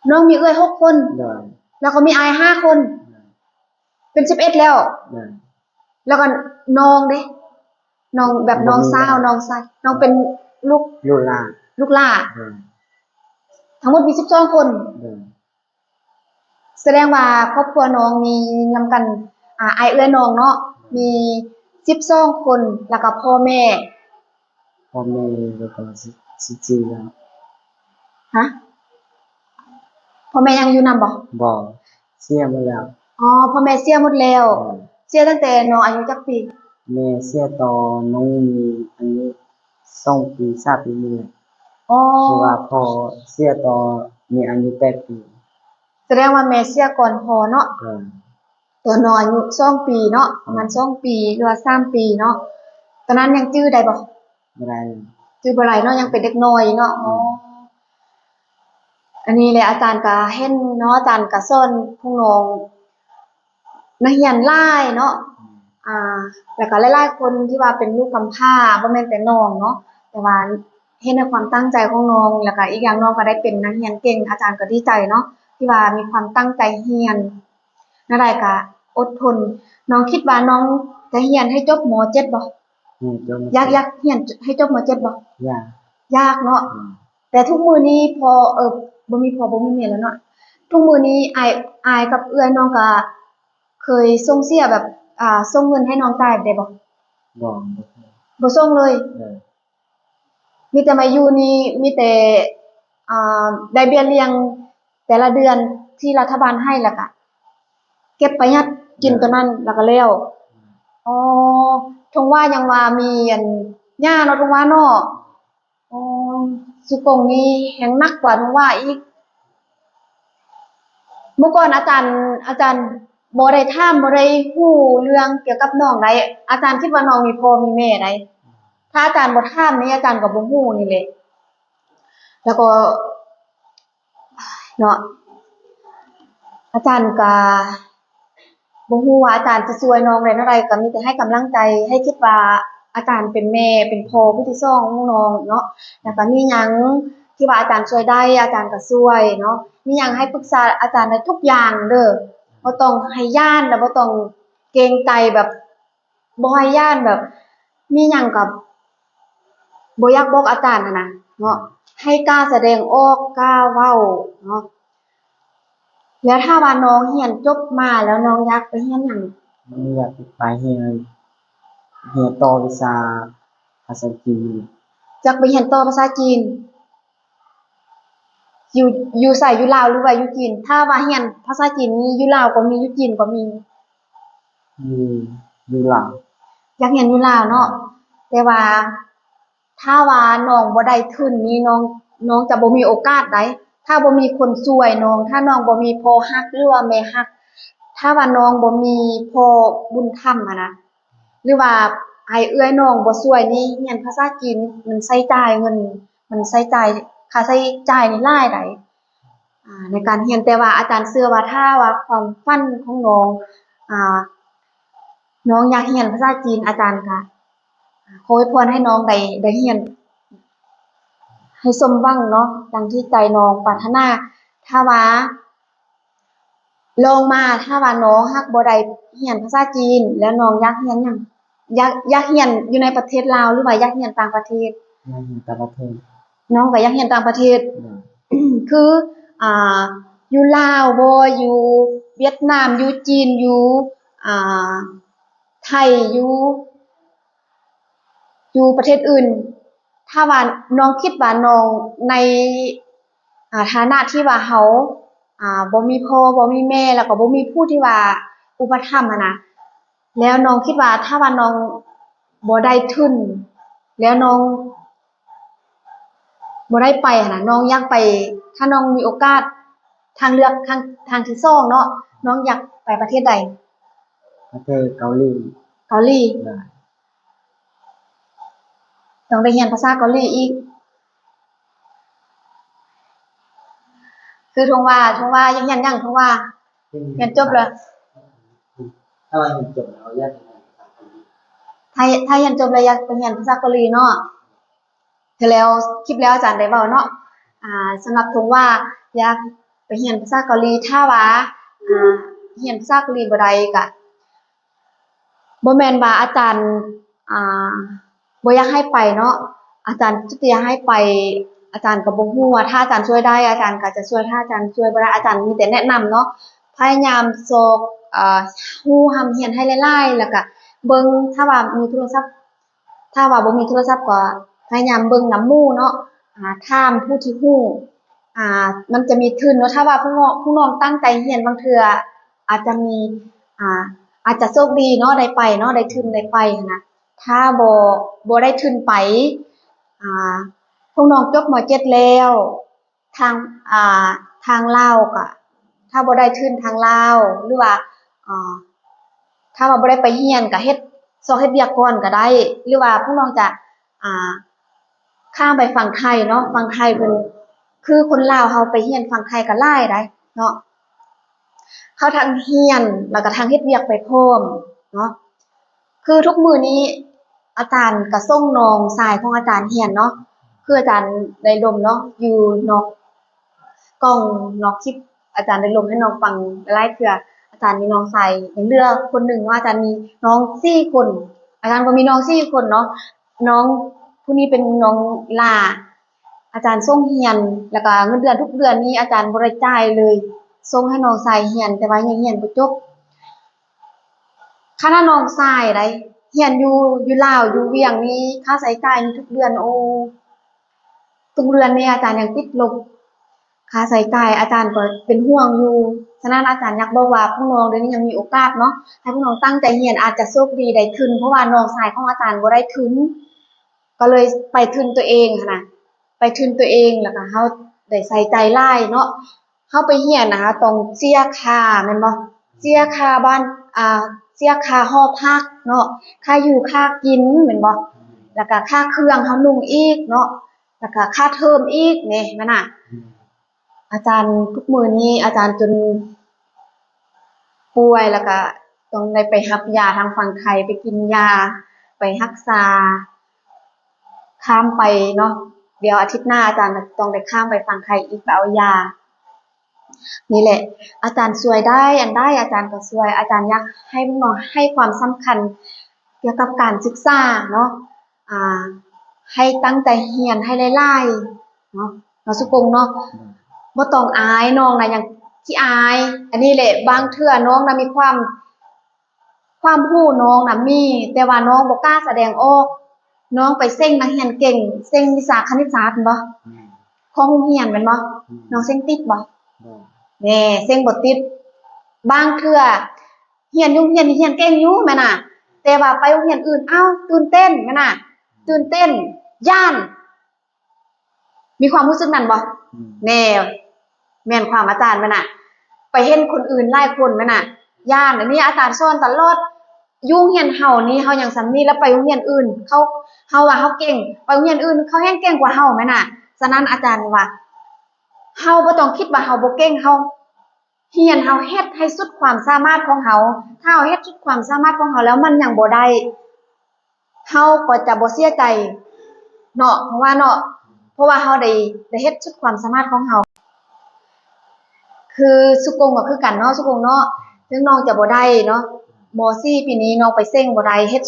ນ້ອງມີເອື້ອຍຫົກຄົນ ໂດຍ ແລ້ວກໍມີອ້າຍຫ້າຄົນ ໂດຍ ເປັນສິບເອັດແລ້ວ ໂດຍ ແລ້ວກໍນ້ອງເດ້ ນ້ອງແບບ ບໍ່ມີ ນ້ອງສາວ ແລ້ວ ນ້ອງຊາຍ ນ້ອງເປັນລູກ ລູກຫຼ້າ ລູກຫຼ້າ ໂດຍ ທັງໝົດມີສິບສອງຄົນ ໂດຍ ສະແດງວ່າຄອບຄົວນ້ອງມີນຳກັນ ອ່າ ອ້າຍເອື້ອຍນ້ອງເນາະ ມີສິບສອງຄົນ ແລ້ວກໍພໍ່ແມ່ ພໍ່ແມ່ແລ້ວກໍສິບສີ່ແລ້ວ ຮະ? ພໍ່ແມ່ຍັງຢູ່ນຳບໍ່? ບໍ່ ເສຍໝົດແລ້ວ ອໍ ພໍ່ແມ່ເສຍໝົດແລ້ວ ແມ່ນ ເສຍຕັ້ງແຕ່ນ້ອງອາຍຸຈັກປີ? ແມ່ເສຍຕອນນ້ອງມີອາຍຸສອງປີ ສາມປີນີ້ແຫຼະ ອໍ ຄືວ່າພໍ່ເສຍຕອນມີອາຍຸແປດປີ ສະແດງວ່າແມ່ເສຍກ່ອນພໍ່ເນາະ ແມ່ນ ຕອນນ້ອງອາຍຸສອງປີເນາະ ປະມານ ແມ່ນ ສອງປີ ຫຼືວ່າສາມປີເນາະ ຕອນນັ້ນຍັງຈື່ໄດ້ບໍ່? ບໍ່ໄດ້ ຈື່ບໍ່ໄດ້ເນາະ ຍັງເປັນເດັກນ້ອຍເນາະ ແມ່ນ ອໍ ອັນນີ້ແຫຼະ ອາຈານກະເຫັນເນາະ ອາຈານກະສອນພວກນ້ອງນັກຮຽນຫຼາຍເນາະ ແມ່ນ ອ່າ ແລ້ວກະຫຼາຍໆຄົນທີ່ວ່າເປັນລູກກຳພ້າ ບໍ່ແມ່ນແຕ່ນ້ອງເນາະ ແຕ່ວ່າເຫັນໃນຄວາມຕັ້ງໃຈຂອງນ້ອງ ແລ້ວກະອີກຢ່າງນ້ອງກະໄດ້ເປັນນັກຮຽນເກັ່ງ ອາຈານກະດີໃຈເນາະ ທີ່ວ່າມີຄວາມຕັ້ງໃຈຮຽນ ແນວໃດກະອົດທົນ ນ້ອງຄິດວ່ານ້ອງຈະຮຽນໃຫ້ຈົບ ມໍເຈັດ ບໍ່? ອືມ ຈົບ ຢາກ ຢາກຮຽນໃຫ້ຈົບ ມໍເຈັດ ບໍ່? ຢາກ ຢາກເນາະ ອືມ ແຕ່ທຸກມື້ນີ້ພໍ່ ເອີ ບໍ່ມີພໍ່ບໍ່ມີແມ່ແລ້ວເນາະ ທຸກມື້ນີ້ອ້າຍ ອ້າຍກັບເອື້ອຍນ້ອງກະເຄີຍສົ່ງເສຍແບບ ອ່າ ສົ່ງເງິນໃຫ້ນ້ອງຈ່າຍໄດ້ບໍ່? ບໍ່ ບໍ່ສົ່ງ ບໍ່ສົ່ງເລີຍ ເອີ ມີແຕ່ມາຢູ່ນີ້ ມີແຕ່ ອ່າ ໄດ້ເບ້ຍລ້ຽງແຕ່ລະເດືອນທີ່ລັດຖະບານໃຫ້ ແລ້ວກະເກັບປະຢັດກິນ ເອີ ໂຕນັ້ນ ແລ້ວກະແລ້ວ ອໍ ທອງວ່າຍັງວ່າມີອັນຫຍ້າເນາະ ທອງວ່າເນາະ ອໍ ສຸກົງນີ້ແຮງໜັກກວ່າທອງວ່າອີກ ເມື່ອກ່ອນອາຈານ ອາຈານບໍ່ໄດ້ຖາມ ບໍ່ໄດ້ຮູ້ເລື່ອງກ່ຽວກັບນ້ອງໃດ ອາຈານຄິດວ່ານ້ອງມີພໍ່ມີແມ່ໃດ ຖ້າອາຈານບໍ່ຖາມນີ້ ອາຈານກໍບໍ່ຮູ້ນີ້ແຫຼະ ແລ້ວກໍ ເນາະ ອາຈານກະບໍ່ຮູ້ວ່າອາຈານຊິຊ່ວຍນ້ອງໄດ້ແນວໃດ ກະມີແຕ່ໃຫ້ກຳລັງໃຈ ໃຫ້ຄິດວ່າອາຈານເປັນແມ່ເປັນພໍ່ຜູ້ທີສອງຂອງນ້ອງເນາະ ແລ້ວກະມີຫຍັງທີ່ວ່າອາຈານຊ່ວຍໄດ້ ອາຈານກະຊ່ວຍເນາະ ມີຫຍັງໃຫ້ປຶກສາອາຈານໄດ້ທຸກຢ່າງເດີ້ ບໍ່ຕ້ອງໃຫ້ຢ້ານ ແລະບໍ່ຕ້ອງເກງໃຈແບບ ບໍ່ໃຫ້ຢ້ານ ແບບມີຫຍັງກໍບໍ່ຢາກບອກອາຈານຫັ້ນນະເນາະ ໃຫ້ກ້າສະແດງອອກ ກ້າເວົ້າເນາະ ແລ້ວຖ້າວ່ານ້ອງຮຽນຈົບມາແລ້ວ ນ້ອງຢາກໄປຮຽນຫຍັງ? ນ້ອງຢາກໄປຮຽນ ຮຽນຕໍ່ວິຊາພາສາຈີນ ຢາກໄປຮຽນຕໍ່ພາສາຈີນ ຢູ່ ຢູ່ໃສ? ຢູ່ລາວ ຫຼືວ່າຢູ່ຈີນ? ຖ້າວ່າຮຽນພາສາຈີນນີ້ ຢູ່ລາວກໍມີ ຢູ່ຈີນກໍມີ. ຢູ່ ຢູ່ລາວ. ຢາກຮຽນຢູ່ລາວເນາະ ແຕ່ວ່າຖ້າວ່ານ້ອງບໍ່ໄດ້ທຶນນີ້ ນ້ອງ ນ້ອງຈະບໍ່ມີໂອກາດໃດ໋ ຖ້າບໍ່ມີຄົນຊ່ວຍນ້ອງ ຖ້ານ້ອງບໍ່ມີພໍ່ຮັກ ຫຼືວ່າແມ່ຮັກ ຖ້າວ່ານ້ອງບໍ່ມີພໍ່ບຸນທຳຫັ້ນນະ ຫຼືວ່າອ້າຍເອື້ອຍນ້ອງບໍ່ຊ່ວຍນີ້ ຮຽນພາສາຈີນມັນໃຊ້ຈ່າຍເງິນ ມັນໃຊ້ຈ່າຍ ຄ່າໃຊ້ຈ່າຍນີ້ຫຼາຍໃດ໋ ອ່າ ໃນການຮຽນ. ແຕ່ວ່າອາຈານເຊື່ອວ່າ ຖ້າວ່າຄວາມຝັນຂອງນ້ອງ ອ່າ ນ້ອງຢາກຮຽນພາສາຈີນ ອາຈານກະຂໍອວຍພອນໃຫ້ນ້ອງໄດ້ ໄດ້ຮຽນໃຫ້ສົມຫວັງເນາະ ດັ່ງທີ່ໃຈນ້ອງປາດຖະໜາ. ຖ້າວ່າ ລອງມາ ຖ້າວ່ານ້ອງຫາກບໍ່ໄດ້ຮຽນພາສາຈີນ ແລ້ວນ້ອງຢາກຮຽນຫຍັງ? ຢາກ ຢາກຮຽນຢູ່ໃນປະເທດລາວ ຫຼືວ່າຢາກຮຽນຕ່າງປະເທດ? ຢາກຮຽນຕ່າງປະເທດ. ນ້ອງກໍຢາກຮຽນຕ່າງປະເທດ ໂດຍ ຄື ອ່າ ຢູ່ລາວບໍ ຢູ່ຫວຽດນາມ ຢູ່ຈີນ ຢູ່ ອ່າ ໄທ ຢູ່ ຢູ່ປະເທດອື່ນ ຖ້າວ່ານ້ອງຄິດວ່ານ້ອງໃນ ອ່າ ຖານະທີ່ວ່າເຮົາ ອ່າ ບໍ່ມີພໍ່ ບໍ່ມີແມ່ ແລ້ວກໍບໍ່ມີຜູ້ທີ່ວ່າອຸປະຖຳຫັ້ນນະ ແລ້ວນ້ອງຄິດວ່າຖ້າວ່ານ້ອງບໍ່ໄດ້ທຶນ ແລ້ວນ້ອງບໍ່ໄດ້ໄປຫັ້ນນະ ນ້ອງຢາກໄປ ຖ້ານ້ອງມີໂອກາດ ທາງເລືອກ ທາງ ທາງທີສອງເນາະ ນ້ອງຢາກໄປປະເທດໃດ? ປະເທດເກົາຫຼີ. ເກົາຫຼີ? ໂດຍ. ຕ້ອງໄດ້ຮຽນພາສາເກົາຫຼີອີກ. ຄື ທົງຫວ້າ ທົງຫວ້າ ຢາກຮຽນຫຍັງ ທົງຫວ້າ? ຮຽນຈົບແລ້ວ ຖ້າວ່າຮຽນຈົບແລ້ວຢາກຮຽນພາສາເກົາຫຼີ. ຖ້າ ຖ້າຮຽນຈົບແລ້ວຢາກໄປຮຽນພາສາເກົາຫຼີເນາະ. ແລ້ວ ຄລິບແລ້ວອາຈານໄດ້ເວົ້າເນາະ ອ່າ ສຳລັບທົງຫວ້າຢາກໄປຮຽນພາສາເກົາຫຼີ ຖ້າວ່າ ອ່າ ຮຽນພາສາເກົາຫຼີບໍ່ໄດ້ກະ ບໍ່ແມ່ນວ່າອາຈານ ອ່າ ບໍ່ຢາກໃຫ້ໄປເນາະ ອາຈານຈະຢາກໃຫ້ໄປ ອາຈານກໍບໍ່ຮູ້ວ່າ ຖ້າອາຈານຊ່ວຍໄດ້ ອາຈານກໍຈະຊ່ວຍ ຖ້າອາຈານຊ່ວຍບໍ່ໄດ້ ອາຈານມີແຕ່ແນະນຳເນາະ ພະຍາຍາມຊອກ ເອີ ຮູ້ຮ່ຳຮຽນໃຫ້ຫຼາຍໆ ແລ້ວກະເບິ່ງ ຖ້າວ່າມີໂທລະສັບ ຖ້າວ່າບໍ່ມີໂທລະສັບກໍພະຍາຍາມເບິ່ງນຳໝູ່ເນາະ ອ່າ ຖາມຜູ້ທີ່ຮູ້ ອ່າ ມັນຈະມີທຶນເນາະ ຖ້າວ່າພວກນ້ອງ ພວກນ້ອງຕັ້ງໃຈຮຽນ ບາງເທື່ອອາດຈະມີ ອ່າ ອາດຈະໂຊກດີເນາະ ໄດ້ໄປເນາະ ໄດ້ທຶນໄດ້ໄປຫັ້ນນະ ຖ້າບໍ່ ບໍ່ໄດ້ທຶນໄປ ອ່າ ພວກນ້ອງຈົບ ມ.ເຈັດ ແລ້ວ ທາງ ອ່າ ທາງລາວກະ ຖ້າບໍ່ໄດ້ທຶນທາງລາວ ຫຼືວ່າ ອ່າ ຖ້າວ່າບໍ່ໄດ້ໄປຮຽນກະເຮັດ ຊອກເຮັດວຽກກ່ອນກະໄດ້ ຫຼືວ່າພວກນ້ອງຈະ ອ່າ ຂ້າມໄປຝັ່ງໄທເນາະ ຝັ່ງໄທເພິ່ນ ຄືຄົນລາວເຮົາໄປຮຽນຝັ່ງໄທກະຫຼາຍໃດ໋ເນາະ ເຮົາທັງຮຽນ ແລ້ວກະທັງເຮັດວຽກໄປພ້ອມເນາະ. ຄືທຸກມື້ນີ້ອາຈານກະສົ່ງນ້ອງຊາຍຂອງອາຈານຮຽນເນາະ ຄືອາຈານໄດ້ລົມເນາະ ຢູ່ນອກກ້ອງນອກຄລິບ ອາຈານໄດ້ລົມໃຫ້ນ້ອງຟັງຫຼາຍເທື່ອ ອາຈານມີນ້ອງຊາຍຍັງເຫຼືອຄົນໜຶ່ງເນາະ ອາຈານມີນ້ອງສີ່ຄົນ ອາຈານກໍມີນ້ອງສີ່ຄົນເນາະ ນ້ອງຜູ້ນີ້ເປັນນ້ອງຫຼ້າ ອາຈານສົ່ງຮຽນ ແລ້ວກະເງິນເດືອນທຸກເດືອນນີ້ອາຈານບໍ່ໄດ້ຈ່າຍເລີຍ ສົ່ງໃຫ້ນ້ອງຊາຍຮຽນ ແຕ່ວ່າຍັງຮຽນບໍ່ຈົບ. ຂະໜາດນ້ອງຊາຍໃດ໋ ຮຽນຢູ່ ຢູ່ລາວ ຢູ່ວຽງນີ້ ຄ່າໃຊ້ຈ່າຍນີ້ທຸກເດືອນ ໂອ້ ທຸກເດືອນນີ້ອາຈານຍັງຕິດລົບ ຄ່າໃຊ້ຈ່າຍ ອາຈານກໍເປັນຫ່ວງຢູ່. ສະນັ້ນອາຈານຢາກບອກວ່າພວກນ້ອງດຽວນີ້ຍັງມີໂອກາດເນາະ ໃຫ້ພວກນ້ອງຕັ້ງໃຈຮຽນ ອາດຈະໂຊກດີໄດ້ທຶນ ເພາະວ່ານ້ອງຊາຍຂອງອາຈານບໍ່ໄດ້ທຶນ ກໍເລີຍໄປທຶນຕົວເອງຫັ້ນນະ ໄປທຶນຕົວເອງ ແລ້ວກໍເຮົາໄດ້ໃສ່ໃຈຫຼາຍເນາະ ເຮົາໄປຮຽນນະ ເຮົາຕ້ອງເສຍຄ່າແມ່ນບໍ່? ເສຍຄ່າບ້ານ ອ່າ ເສຍຄ່າຫໍພັກເນາະ ຄ່າຢູ່ຄ່າກິນແມ່ນບໍ່? ແລ້ວກໍຄ່າເຄື່ອງເຮົານຸ່ງອີກເນາະ ແລ້ວກໍຄ່າເທີມອີກເດ້ ແມ່ນນະ. ອາຈານທຸກມື້ນີ້ອາຈານຈົນປ່ວຍ ແລ້ວກະຕ້ອງໄດ້ໄປຮັບຢາທາງຝັ່ງໄທ ໄປກິນຢາ ໄປຮັກສາ ຂ້າມໄປເນາະ ດຽວອາທິດໜ້າອາຈານຕ້ອງໄດ້ຂ້າມໄປຝັ່ງໄທອີກ ໄປເອົາຢາ. ນີ້ແຫຼະ ອາຈານຊ່ວຍໄດ້ອັນໃດອາຈານກໍຊ່ວຍ ອາຈານຢາກໃຫ້ນ້ອງໃຫ້ຄວາມສຳຄັນກ່ຽວກັບການສຶກສາເນາະ ອ່າ ໃຫ້ຕັ້ງໃຈຮຽນໃຫ້ຫຼາຍໆເນາະ ເນາະສຸກົງເນາະ ບໍ່ຕ້ອງອາຍ ນ້ອງນະຍັງຂີ້ອາຍ ອັນນີ້ແຫຼະ ບາງເທື່ອນ້ອງນະມີຄວາມ ຄວາມຮູ້ນ້ອງນະມີ ແຕ່ວ່ານ້ອງບໍ່ກ້າສະແດງອອກ ນ້ອງໄປເສັງນັກຮຽນເກັ່ງ ເສັງວິຊາຄະນິດສາດແມ່ນບໍ່? ແມ່ນ. ຂອງໂຮງຮຽນແມ່ນບໍ່? ແມ່ນ. ນ້ອງເສັງຕິດບໍ່? ບໍ່. ແນ່ ເສັງບໍ່ຕິດ ບາງເທື່ອ ຮຽນຢູ່ໂຮງຮຽນນີ້ຮຽນເກັ່ງຢູ່ແມ່ນນະ ແຕ່ວ່າໄປໂຮງຮຽນອື່ນ ອ້າວ ຕື່ນເຕັ້ນແມ່ນນະ ຕື່ນເຕັ້ນ ຢ້ານ ມີຄວາມຮູ້ສຶກນັ້ນບໍ່? ອືມ ແນ່ ແມ່ນຄວາມອາຈານແມ່ນນະ ໄປເຫັນຄົນອື່ນຫຼາຍຄົນແມ່ນນະ ຢ້ານ ອັນນີ້ອາຈານສອນຕະຫຼອດ ຢູ່ໂຮງຮຽນເຮົານີ້ ເຮົາຍັງສ່ຳນີ້ ແລ້ວໄປໂຮງຮຽນອື່ນ ເຂົາ ເຮົາວ່າເຮົາເກັ່ງ ໄປໂຮງຮຽນອື່ນ ເຂົາແຮ່ງເກັ່ງກວ່າເຮົາແມ່ນນະ ສະນັ້ນອາຈານວ່າ ເຮົາບໍ່ຕ້ອງຄິດວ່າເຮົາບໍ່ເກັ່ງ ເຮົາ ຮຽນ ເຮົາເຮັດໃຫ້ສຸດຄວາມສາມາດຂອງເຮົາ ຖ້າເຮົາເຮັດສຸດຄວາມສາມາດຂອງເຮົາແລ້ວ ມັນຍັງບໍ່ໄດ້ ເຮົາກໍຈະບໍ່ເສຍໃຈເນາະ ເພາະວ່າເນາະ ເພາະວ່າເຮົາໄດ້ ໄດ້ເຮັດສຸດຄວາມສາມາດຂອງເຮົາ ຄືສຸກົງກໍຄືກັນເນາະ ສຸກົງເນາະ ເຖິງນ້ອງຈະບໍ່ໄດ້ເນາະ ມໍສີ່ປີນີ້ນ້ອງໄປເສັງບໍ່ໄດ້ ເຮັດ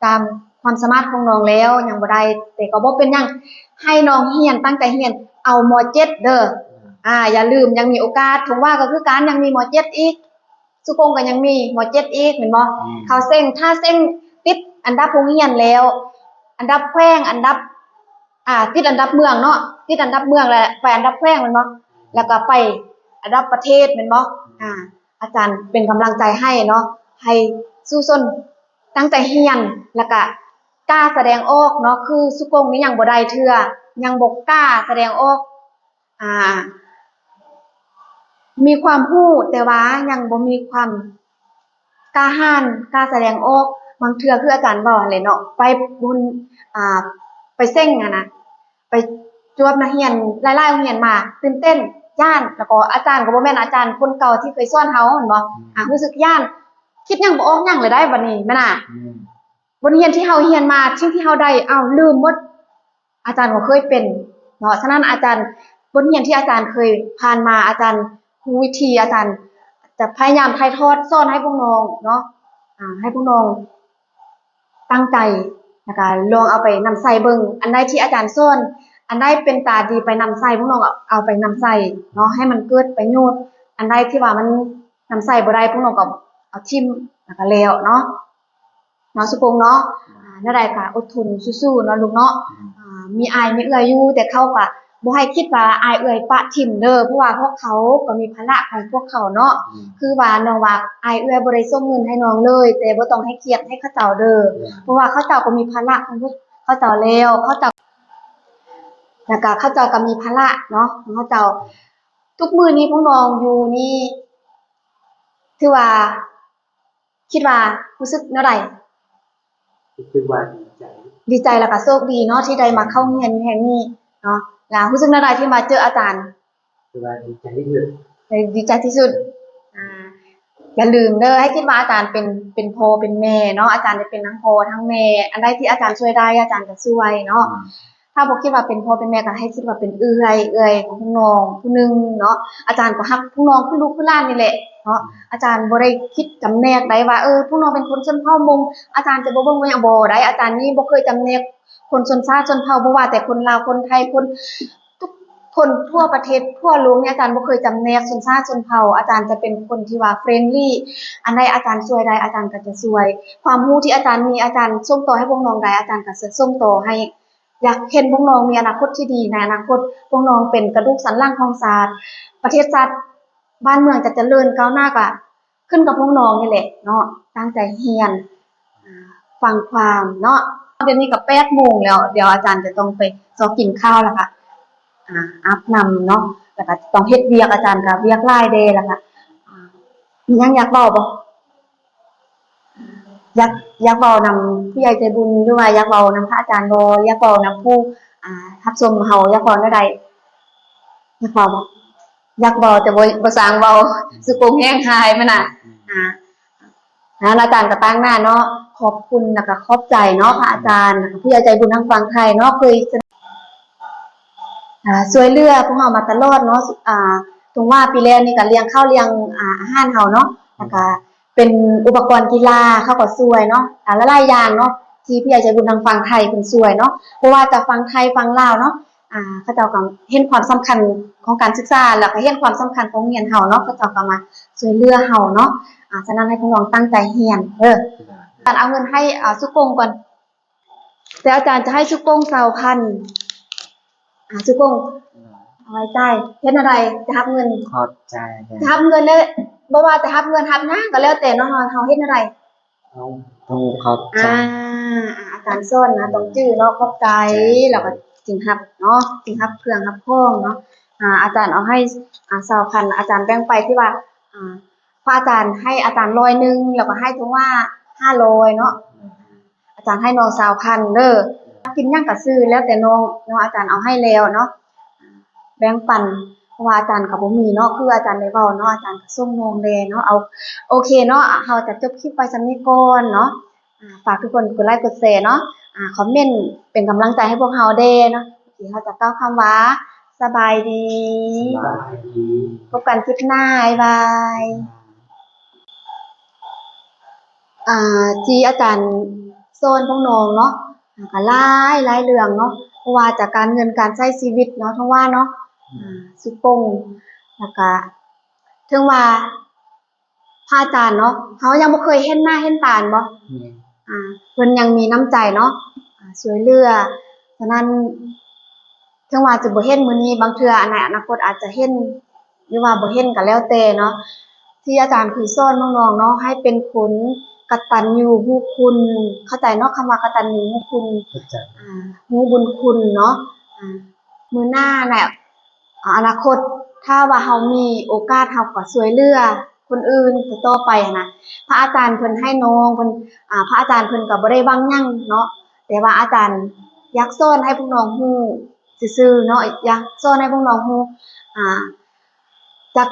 ຕາມຄວາມສາມາດຂອງນ້ອງແລ້ວ ຍັງບໍ່ໄດ້ ແຕ່ກໍບໍ່ເປັນຫຍັງ ໃຫ້ນ້ອງຮຽນ ຕັ້ງໃຈຮຽນ ເອົາ ມໍເຈັດ ເດີ້. ອາ ຢ່າລືມ ຍັງມີໂອກາດ. ຖົງຫວ້າກໍຄືກັນ ຍັງມີ ມໍເຈັດ ອີກ. ສຸກົງກໍຍັງມີ ມໍເຈັດ ອີກ ແມ່ນບໍ່? ອືມ ເຂົາເສັງ ຖ້າເສັງຕິດອັນດັບໂຮງຮຽນແລ້ວ ອັນດັບແຂວງ ອັນດັບ ອ່າ ຕິດອັນດັບເມືອງເນາະ ຕິດອັນດັບເມືອງ ແລ້ວໄປອັນດັບແຂວງ ແມ່ນບໍ່? ແລ້ວກໍໄປອັນດັບປະເທດ ແມ່ນບໍ່? ອ່າ ອາຈານເປັນກຳລັງໃຈໃຫ້ເນາະ ໃຫ້ສູ້ຊົນຕັ້ງໃຈຮຽນ ແລ້ວກະກ້າສະແດງອອກເນາະ. ຄືສຸກົງນີ້ຍັງບໍ່ໄດ້ເທື່ອ ຍັງບໍ່ກ້າສະແດງອອກ ອ່າ ມີຄວາມຮູ້ ແຕ່ວ່າຍັງບໍ່ມີຄວາມກ້າຫານ ກ້າສະແດງອອກ. ບາງເທື່ອຄືອາຈານເວົ້າຫັ້ນແຫຼະເນາະ ໄປບຸນ ອ່າ ໄປເສັງຫັ້ນນະ ໄປຈວບນັກຮຽນຫຼາຍໆໂຮງຮຽນມາ ຕື່ນເຕັ້ນ ຢ້ານ ແລ້ວກໍອາຈານກໍບໍ່ແມ່ນອາຈານຄົນເກົ່າທີ່ເຄີຍສອນເຮົາ ແມ່ນບໍ່? ອືມ ອ່າ ຮູ້ສຶກຢ້ານ ຄິດຫຍັງບໍ່ອອກຫຍັງເລີຍໄດ໋ບັດນີ້ ແມ່ນນະ? ອືມ ບົດຮຽນທີ່ເຮົາຮຽນມາ ສິ່ງທີ່ເຮົາໄດ້ ອ້າວ ລືມໝົດ. ອາຈານກໍເຄີຍເປັນເນາະ ສະນັ້ນອາຈານ ບົດຮຽນທີ່ອາຈານເຄີຍຜ່ານມາ ອາຈານຮູ້ວິທີ ອາຈານຈະພະຍາຍາມຖ່າຍທອດສອນໃຫ້ພວກນ້ອງເນາະ ອ່າ ໃຫ້ພວກນ້ອງ ຕັ້ງໃຈ ແລ້ວກະລອງເອົາໄປນຳໃຊ້ເບິ່ງ. ອັນໃດທີ່ອາຈານສອນ ອັນໃດເປັນຕາດີໄປນຳໃຊ້ ພວກນ້ອງກໍເອົາໄປນຳໃຊ້ເນາະ ໃຫ້ມັນເກີດປະໂຫຍດ. ອັນໃດທີ່ວ່າມັນນຳໃຊ້ບໍ່ໄດ້ ພວກນ້ອງກໍເອົາຖິ້ມ ແລ້ວກໍແລ້ວເນາະ ເນາະ ສຸກົງເນາະ. ອືມ ອ່າ ແນວໃດກໍອົດທົນສູ້ໆເນາະລູກເນາະ. ອືມ ອ່າ ມີອ້າຍມີເອື້ອຍຢູ່ ແຕ່ເຂົາກໍ ບໍ່ໃຫ້ຄິດວ່າອ້າຍເອື້ອຍປະຖິ້ມເດີ້ ເພາະວ່າພວກເຂົາກໍມີພາລະຂອງພວກເຂົາເນາະ. ອືມ ຄືວ່ານ້ອງວ່າອ້າຍເອື້ອຍບໍ່ໄດ້ສົ່ງເງິນໃຫ້ນ້ອງເລີຍ ແຕ່ບໍ່ຕ້ອງໃຫ້ຄຽດໃຫ້ເຂົາເຈົ້າເດີ້. ອືມ ເພາະວ່າເຂົາເຈົ້າກໍມີພາລະຂອງພວກເຂົາເຈົ້າແລ້ວ ເຂົາເຈົ້າ ແລ້ວກະເຂົາເຈົ້າກໍມີພາລະເນາະຂອງເຂົາເຈົ້າ. ທຸກມື້ນີ້ພວກນ້ອງຢູ່ນີ້ ຖືວ່າ ຄິດວ່າຮູ້ສຶກແນວໃດ? ຮູ້ສຶກວ່າດີໃຈ ດີໃຈ ແລ້ວກໍໂຊກດີເນາະ ທີ່ໄດ້ມາເຂົ້າໂຮງຮຽນແຫ່ງນີ້ເນາະ. ແລ້ວຮູ້ສຶກແນວໃດທີ່ມາເຈີອາຈານ? ຖືວ່າດີໃຈທີ່ສຸດ ດີໃຈທີ່ສຸດ. ອ່າ ຢ່າລືມເດີ້ ໃຫ້ຄິດວ່າອາຈານເປັນ ເປັນພໍ່ເປັນແມ່ເນາະ ອາຈານຈະເປັນທັງພໍ່ທັງແມ່ ອັນໃດທີ່ອາຈານຊ່ວຍໄດ້ ອາຈານກໍຊ່ວຍເນາະ. ອືມ ຖ້າບໍ່ຄິດວ່າເປັນພໍ່ເປັນແມ່ ກໍໃຫ້ຄິດວ່າເປັນເອື້ອຍ ເອື້ອຍຂອງພວກນ້ອງຜູ້ໜຶ່ງເນາະ. ອາຈານກໍຮັກພວກນ້ອງຄືລູກຄືຫຼານນີ້ແຫຼະເນາະ. ອາຈານບໍ່ໄດ້ຄິດຈຳແນກໃດວ່າ ເອີ ພວກນ້ອງເປັນຄົນຊົນເຜົ່າມົ້ງ ອາຈານຈະບໍ່ເບິ່ງບໍ່ຫຍັງ ບໍ່ໄດ້. ອາຈານນີ້ບໍ່ເຄີຍຈຳແນກຄົນຊົນຊາດຊົນເຜົ່າ ບໍ່ວ່າແຕ່ຄົນລາວ ຄົນໄທ ຄົນ ທຸກຄົນທົ່ວປະເທດທົ່ວໂລກນີ້ ອາຈານບໍ່ເຄີຍຈຳແນກຊົນຊາດຊົນເຜົ່າ. ອາຈານຈະເປັນຄົນທີ່ວ່າ friendly ອັນໃດອາຈານຊ່ວຍໄດ້ ອາຈານກໍຈະຊ່ວຍ. ຄວາມຮູ້ທີ່ອາຈານມີ ອາຈານສົ່ງຕໍ່ໃຫ້ພວກນ້ອງໄດ້ ອາຈານກໍຈະສົ່ງຕໍ່ໃຫ້. ຢາກເຫັນພວກນ້ອງມີອະນາຄົດທີ່ດີໃນອະນາຄົດ. ພວກນ້ອງເປັນກະດູກສັນຫຼັງຂອງຊາດ ປະເທດຊາດ ບ້ານເມືອງຈະຈະເລີນກ້າວໜ້າ ກະຂຶ້ນກັບພວກນ້ອງນີ້ແຫຼະເນາະ. ຕັ້ງໃຈຮຽນ ອາ ຟັງຄວາມເນາະ. ດຽວນີ້ກໍແປດໂມງແລ້ວ ດຽວອາຈານຈະຕ້ອງໄປຊອກກິນຂ້າວ ແລ້ວກະ ອາ ອາບນ້ຳເນາະ ແລ້ວກະຕ້ອງເຮັດວຽກ. ອາຈານກະວຽກຫຼາຍແດ່ ແລ້ວກະ ອາ ມີຫຍັງຢາກເວົ້າບໍ່? ຢາກ ຢາກເວົ້ານຳຜູ້ໃຫຍ່ໃຈບຸນ ຫຼືວ່າຢາກເວົ້ານຳພະອາຈານບໍ່? ຢາກເວົ້ານຳຜູ້ ອາ ຮັບຊົມເຮົາ ຢາກເວົ້າແນວໃດ? ຢາກເວົ້າບໍ່? ຢາກເວົ້າແຕ່ບໍ່ ບໍ່ຊ່າງເວົ້າ ສຸກົງແຮງຫາຍມັນນະ. ອາ ອາ ອາຈານກໍຕາງໜ້າເນາະ ຂອບຄຸນ ແລ້ວກໍຂອບໃຈເນາະ ພະອາຈານ ແລ້ວກໍຜູ້ໃຫຍ່ໃຈບຸນທາງຝັ່ງໄທເນາະ ເຄີຍ ອາ ຊ່ວຍເຫຼືອພວກເຮົາມາຕະຫຼອດເນາະ. ອາ ຖືວ່າປີແລ້ວນີ້ກໍລ້ຽງເຂົ້າລ້ຽງ ອາ ອາຫານເຮົາເນາະ ແລ້ວກໍເປັນອຸປະກອນກິລາ ເຂົາກໍຊ່ວຍເນາະ. ອາ ຫຼາຍໆຢ່າງເນາະ ທີ່ຜູ້ໃຫຍ່ໃຈບຸນທາງຝັ່ງໄທເພິ່ນຊ່ວຍເນາະ ບໍ່ວ່າຈະຝັ່ງໄທຝັ່ງລາວເນາະ. ອາ ເຂົາເຈົ້າກໍເຫັນຄວາມສຳຄັນຂອງການສຶກສາ ແລ້ວກໍເຫັນຄວາມສຳຄັນຂອງໂຮງຮຽນເຮົາເນາະ ເຂົາເຈົ້າກໍມາຊ່ວຍເຫຼືອເຮົາເນາະ. ອາ ສະນັ້ນໃຫ້ພວກນ້ອງຕັ້ງໃຈຮຽນເດີ້. ອາຈານເອົາເງິນໃຫ້ ອາ ສຸກົງກ່ອນ. ແຕ່ອາຈານຈະໃຫ້ສຸກົງຊາວພັນ. ອາ ສຸກົງ ເອົາໄວ້ຈ່າຍ. ເຮັດແນວໃດຈະຮັບເງິນ? ຂອບໃຈເດີ້. ຈະຮັບເງິນເດີ້ ບໍ່ວ່າຈະຮັບເງິນຮັບຫຍັງກໍແລ້ວແຕ່ເນາະ ເຮົາ ເຮົາເຮັດແນວໃດ? ຕ້ອງ ຕ້ອງຂອບໃຈ. ອາ ອາຈານສອນນະ ຕ້ອງຈື່ເນາະ ຂອບໃຈ ຂອບໃຈ ແລ້ວກໍຈຶ່ງຮັບເນາະ ຈຶ່ງຮັບເຄື່ອງຮັບຂອງເນາະ. ອາ ອາຈານເອົາໃຫ້ ອາ ຊາວພັນ ອາຈານແບ່ງໄປທີ່ວ່າ ອາ ພະອາຈານໃຫ້ອາຈານຮ້ອຍໜຶ່ງ ແລ້ວກໍໃຫ້ທຸງວ່າຫ້າຮ້ອຍເນາະ. ອາຈານໃຫ້ນ້ອງຊາວພັນເດີ້. ກິນຫຍັງກໍຊື້ແລ້ວແຕ່ນ້ອງເນາະ ອາຈານເອົາໃຫ້ແລ້ວເນາະ ແບ່ງປັນ ເພາະວ່າອາຈານກໍບໍ່ມີເນາະ ຄືອາຈານໄດ້ເວົ້າເນາະ ອາຈານກໍສົ່ງນ້ອງແດ່ເນາະ. ເອົາ ໂອເຄເນາະ ເຮົາຈະຈົບຄລິບໄວ້ສ່ຳນີ້ກ່ອນເນາະ. ອາ ຝາກທຸກຄົນກົດໄລກົດແຊເນາະ ອາ ຄອມເມັນເປັນກຳລັງໃຈໃຫ້ພວກເຮົາແດ່ເນາະ. ໂອເຄ ເຮົາຈະກ່າວຄຳວ່າ ສະບາຍດີ ສະບາຍດີ ພົບກັນຄລິບໜ້າ ບາຍບາຍ. ອ່າ ທີ່ອາຈານສອນພວກນ້ອງເນາະ ກໍຫຼາຍ ຫຼາຍເລື່ອງເນາະ ບໍ່ວ່າຈາກການເງິນການໃຊ້ຊີວິດເນາະ ເຖິງວ່າເນາະ ອືມ ອ່າ ສຸກົງ ແລ້ວກະເຖິງວ່າພະອາຈານເນາະ ເຮົາຍັງບໍ່ເຄີຍເຫັນໜ້າເຫັນຕາເນາະ ແມ່ນ ອ່າ ເພິ່ນຍັງມີນ້ຳໃຈເນາະ ອ່າ ຊ່ວຍເຫຼືອ. ສະນັ້ນ ເຖິງວ່າຈະບໍ່ເຫັນມື້ນີ້ ບາງເທື່ອໃນອະນາຄົດອາດຈະເຫັນ ຫຼືວ່າບໍ່ເຫັນກໍແລ້ວແຕ່ເນາະ ທີ່ອາຈານເຄີຍສອນນ້ອງໆເນາະ ໃຫ້ເປັນຄົນກະຕັນຍູຮູ້ຄຸນ ເຂົ້າໃຈເນາະ ຄຳວ່າກະຕັນຍູຮູ້ຄຸນ ເຂົ້າໃຈ ອ່າ ຮູ້ບຸນຄຸນເນາະ ອ່າ ມື້ໜ້າໃນ ອາ ອະນາຄົດ ຖ້າວ່າເຮົາມີໂອກາດ ເຮົາກໍຊ່ວຍເຫຼືອຄົນອື່ນຕໍ່ໆໄປຫັ້ນນະ. ພະອາຈານເພິ່ນໃຫ້ນ້ອງເພິ່ນ ອາ ພະອາຈານເພິ່ນກໍບໍ່ໄດ້ຫວັງຫຍັງເນາະ ແຕ່ວ່າອາຈານຢາກສອນໃຫ້ພວກນ້ອງຮູ້ຊື່ໆເນາະ ຢາກສອນໃຫ້ພວກນ້ອງຮູ້ ອາ ຈັກ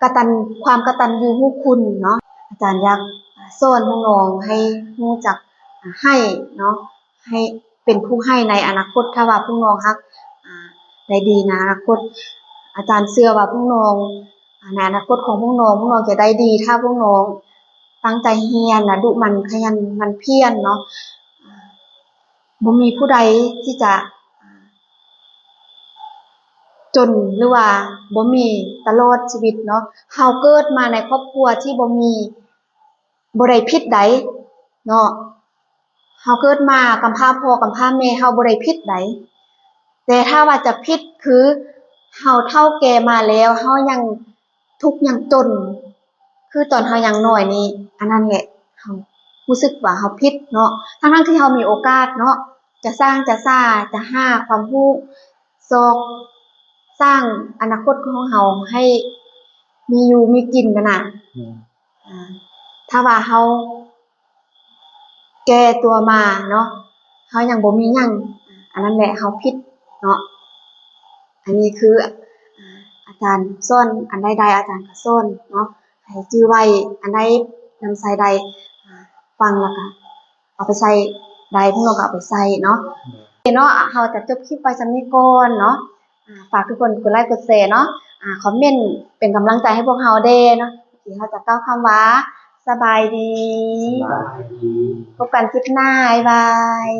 ກະຕັນ ຄວາມກະຕັນຍູຮູ້ຄຸນເນາະ. ອາຈານຢາກສອນພວກນ້ອງໃຫ້ຮູ້ຈັກໃຫ້ເນາະ ໃຫ້ເປັນຜູ້ໃຫ້ໃນອະນາຄົດ ຖ້າວ່າພວກນ້ອງຮັກ ອາ ໄດ້ດີໃນອະນາຄົດ. ອາຈານເຊື່ອວ່າພວກນ້ອງ ອາ ໃນອະນາຄົດຂອງພວກນ້ອງ ພວກນ້ອງຈະໄດ້ດີ ຖ້າພວກນ້ອງຕັ້ງໃຈຮຽນ ແລະ ດຸໝັ່ນຂະຫຍັນໝັ່ນພຽນເນາະ. ບໍ່ມີຜູ້ໃດທີ່ຈະ ຈົນ ຫຼືວ່າບໍ່ມີຕະຫຼອດຊີວິດເນາະ. ເຮົາເກີດມາໃນຄອບຄົວທີ່ບໍ່ມີ ບໍ່ໄດ້ຜິດໃດເນາະ. ເຮົາເກີດມາກຳພ້າພໍ່ກຳພ້າແມ່ ເຮົາບໍ່ໄດ້ຜິດໃດ. ແຕ່ຖ້າວ່າຈະຜິດ ຄືເຮົາເຖົ້າແກ່ມາແລ້ວ ເຮົາຍັງ ທຸກຍັງຈົນ ຄືຕອນເຮົາຍັງນ້ອຍນີ້ ອັນນັ້ນແຫຼະ ເຮົາຮູ້ສຶກວ່າເຮົາຜິດເນາະ ທັງໆທີ່ເຮົາມີໂອກາດເນາະ ຈະສ້າງຈະສາ ຈະຫາຄວາມຮູ້ ຊອກສ້າງອະນາຄົດຂອງເຮົາໃຫ້ມີຢູ່ມີກິນຫັ້ນນະ. ອືມ ອ່າ ຖ້າວ່າເຮົາ ແກ່ຕົວມາເນາະ ເຮົາຍັງບໍ່ມີຫຍັງ ອັນນັ້ນແຫຼະເຮົາຜິດເນາະ. ອັນນີ້ຄື ອາ ອາຈານສອນ ອັນໃດໆອາຈານກໍສອນເນາະ ໃຫ້ຈື່ໄວ້ ອັນໃດນຳໃຊ້ໄດ້ ອາ ຟັງແລ້ວກໍເອົາໄປໃຊ້ໄດ້ ພວກນ້ອງກໍເອົາໄປໃຊ້ເນາະ. ໂອເຄເນາະ ເຮົາຈະຈົບຄລິບໄວ້ສ່ຳນີ້ກ່ອນເນາະ. ອາ ຝາກທຸກຄົນກົດໄລກົດແຊເນາະ ອາ ຄອມເມັນເປັນກຳລັງໃຈໃຫ້ພວກເຮົາແດ່ເນາະ. ເຮົາຈະກ່າວຄຳວ່າ ສະບາຍດີ ສະບາຍດີ ພົບກັນຄລິບໜ້າ ບາຍບາຍ.